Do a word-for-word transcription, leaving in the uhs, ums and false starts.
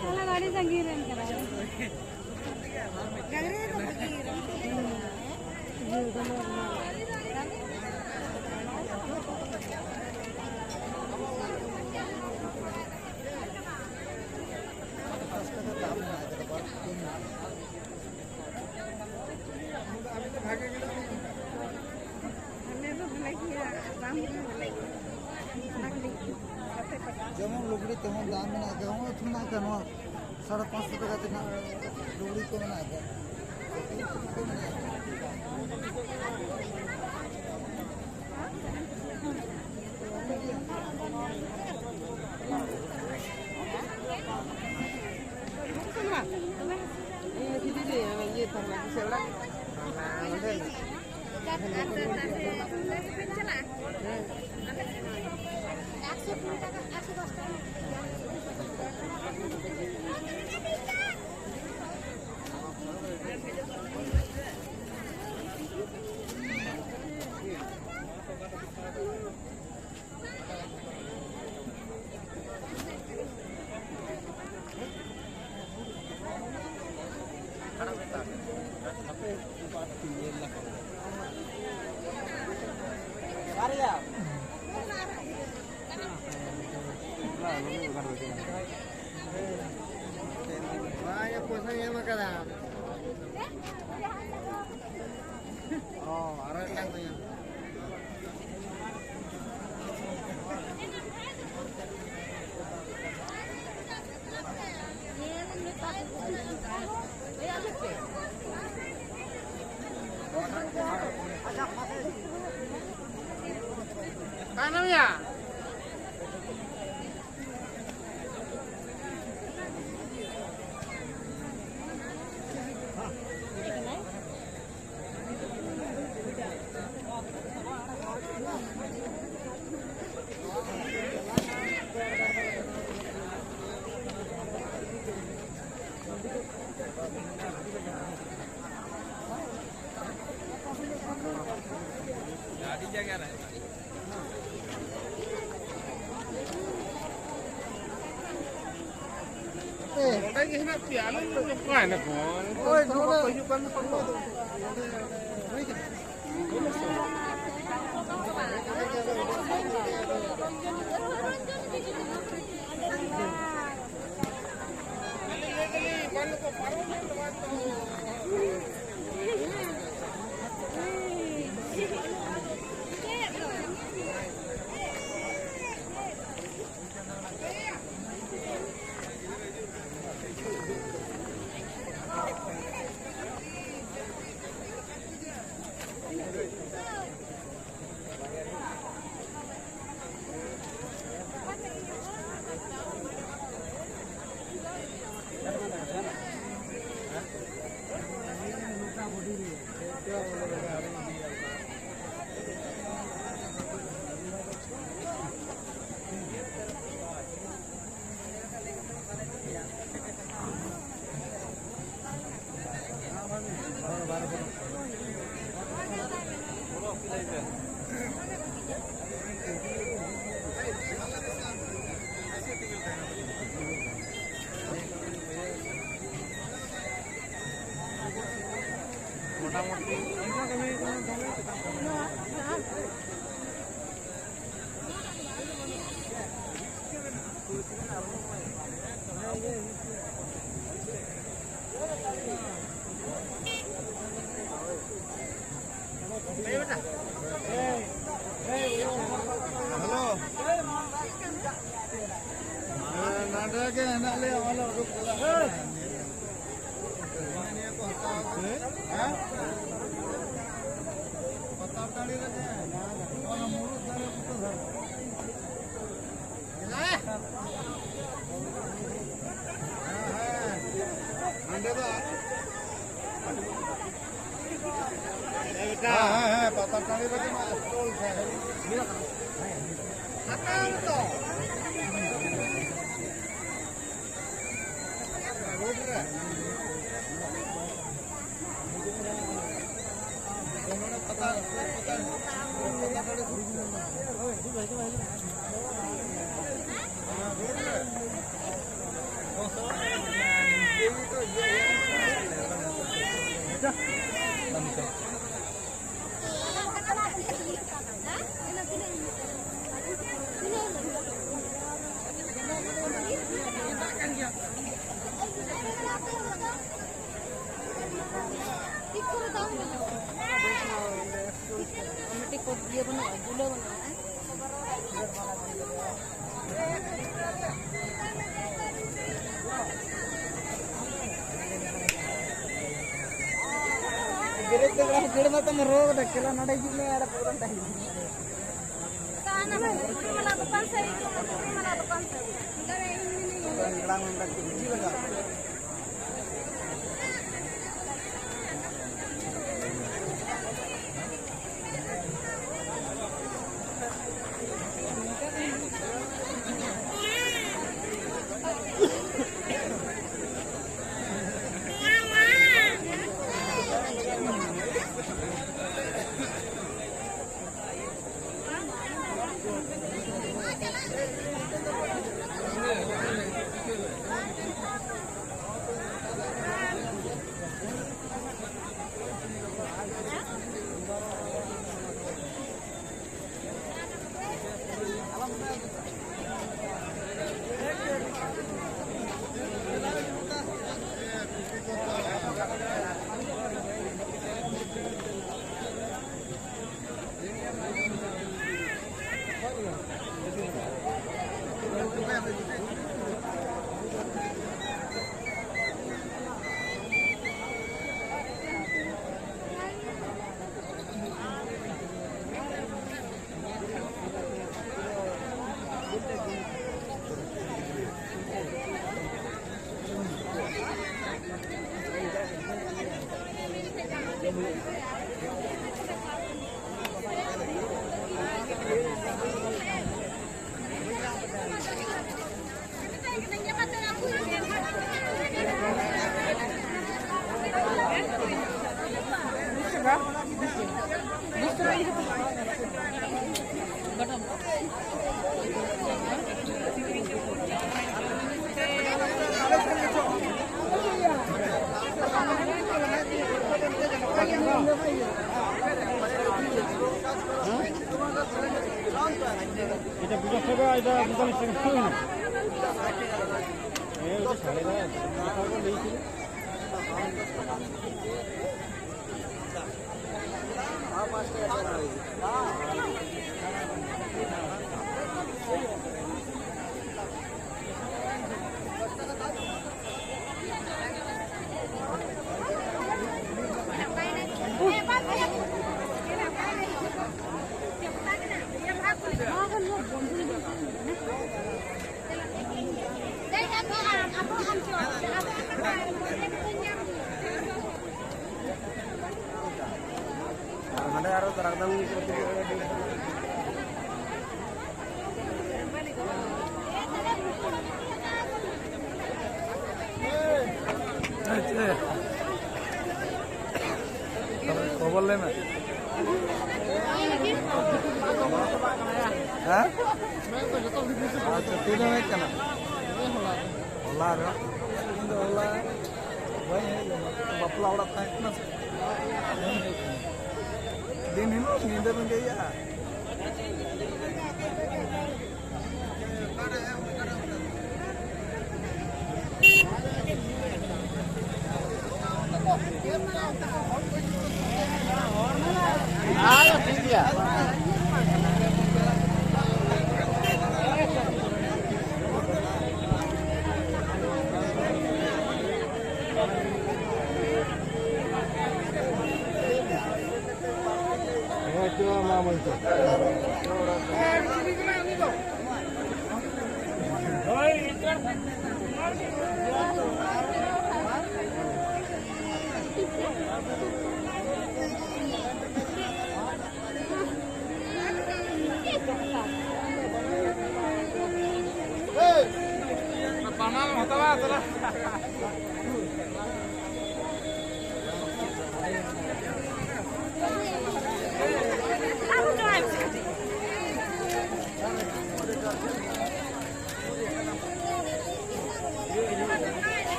ᱛᱟᱦᱞᱮ ᱟᱹᱰᱤ ᱥᱟᱺᱜᱤᱧ ᱨᱮᱱ ᱠᱟᱱᱟᱭ᱾ ᱡᱮᱢᱚᱱ ᱞᱩᱜᱽᱲᱤ ᱛᱮᱢᱚᱱ ᱫᱟᱢ ᱢᱮᱱᱟᱜ ᱟᱠᱟᱫᱟ, ᱱᱚᱜᱼᱚᱭ ᱛᱚ ᱢᱮᱱᱟᱜ ᱟᱠᱟᱫᱟ ᱱᱚᱣᱟ ᱥᱟᱲᱮ ᱯᱟᱸᱪᱥᱚ ᱴᱟᱠᱟ ᱛᱮ ᱱᱟᱜ ᱞᱩᱜᱽᱲᱤ ᱠᱚ ᱢᱮᱱᱟᱜ ᱟᱠᱟᱫᱟ᱾ ᱯᱚᱭᱥᱟᱧ ᱮᱢ ᱟᱠᱟᱫᱟ᱾ ᱚ, ᱟᱨᱚ ᱮᱴᱟᱜ ᱠᱚ ᱧᱟᱢ᱾ ᱚᱠᱟᱭ ᱱᱟᱢ ᱭᱟ? ᱦᱮᱱᱟᱜ ᱯᱮᱭᱟ, ᱟᱞᱮ ᱫᱚ ᱚᱠᱟᱭ ᱱᱟᱠᱚ? ᱦᱳᱭ, ᱱᱚᱰᱮ ᱦᱤᱡᱩᱜ ᱠᱟᱱ ᱫᱚᱠᱚ᱾ ᱦᱮᱞᱳ᱾ ᱦᱮᱸ, ᱱᱚᱰᱮ ᱜᱮ ᱦᱮᱱᱟᱜ ᱞᱮᱭᱟ, ᱱᱚᱜᱼᱚᱭ ᱞᱮ ᱩᱰᱩᱠ ᱪᱟᱞᱟᱜ ᱠᱟᱱᱟ᱾ ᱦᱮᱸ? ᱯᱟᱛᱟᱞ ᱴᱟᱺᱰᱤ ᱨᱮᱜᱮ, ᱚᱱᱟ ᱢᱩᱨᱩᱫ ᱫᱟᱨᱮ ᱵᱩᱴᱟᱹ ᱫᱷᱟᱨᱮ᱾ ᱦᱮᱸ, ᱦᱮᱸ᱾ ᱦᱮᱸ, ᱦᱮᱸ, ᱦᱮᱸ, ᱯᱟᱛᱟ ᱴᱟᱺᱰᱤ ᱨᱮᱜᱮ ᱢᱟ ᱥᱴᱚᱞ ᱛᱟᱦᱮᱸ᱾ ᱨᱳᱰ ᱨᱮ᱾ ᱢᱤᱫᱴᱤᱡ ᱠᱚ ᱤᱭᱟᱹ ᱵᱟᱹᱱᱩᱜᱼᱟ, ᱡᱩᱞᱟᱹ ᱵᱟᱹᱱᱩᱜᱼᱟ᱾ ᱜᱤᱨᱟᱹ ᱛᱮ ᱵᱟᱲᱟ ᱜᱤᱨᱟᱹ ᱢᱟ ᱛᱟᱢ ᱨᱚᱲ ᱠᱟᱫᱟ, ᱠᱮᱞᱟ ᱱᱚᱰᱮ ᱦᱤᱡᱩᱜ ᱢᱮ, ᱟᱨ ᱯᱨᱳᱜᱨᱟᱢ ᱴᱟᱺᱰᱤ᱾ ᱚᱠᱟ ᱚᱱᱟ ᱯᱩᱠᱷᱨᱤ ᱢᱟᱞᱟ ᱫᱚᱠᱟᱱ ᱥᱮᱫ ᱦᱤᱡᱩᱜ ᱢᱮ, ᱯᱩᱠᱷᱨᱤ ᱢᱟᱞᱟ ᱫᱚᱠᱟᱱ ᱥᱮᱫ᱾ ᱜᱟᱲᱟ ᱢᱮᱱᱫᱟ ᱠᱚ ᱵᱩᱡᱷᱟᱹᱣ ᱞᱟᱜᱟᱜᱼᱟ᱾ এটা পঞ্চাশ টাকা, এটা পঁয়তাল্লিশ টাকা। হ্যাঁ, ওটা সাড়ে নয়। ᱟᱨ ᱦᱟᱸᱰᱮ ᱟᱨᱚ ᱨᱟᱜᱽᱫᱟᱢ᱾ ᱠᱷᱚᱵᱚᱨ ᱞᱟᱹᱭ ᱢᱮ᱾ ᱦᱮᱸ? ᱟᱪᱪᱷᱟ, ᱛᱤᱨᱮᱢ ᱦᱮᱡ ᱠᱟᱱᱟ? ᱦᱚᱞᱟ ᱨᱮ᱾ ᱤᱧ ᱫᱚ ᱦᱚᱞᱟ ᱵᱟᱹᱧ ᱦᱮᱡ ᱞᱮᱱᱟ, ᱵᱟᱯᱞᱟ ᱚᱲᱟᱜ ᱛᱟᱦᱮᱸ ᱠᱟᱱᱟ ᱥᱮ᱾ ᱫᱤᱱ ᱦᱤᱞᱳᱜ ᱧᱤᱫᱟᱹ ᱵᱮᱸᱜᱮᱫ ᱭᱟ᱾ ᱟᱫᱚ ᱴᱷᱤᱠ ᱜᱮᱭᱟ᱾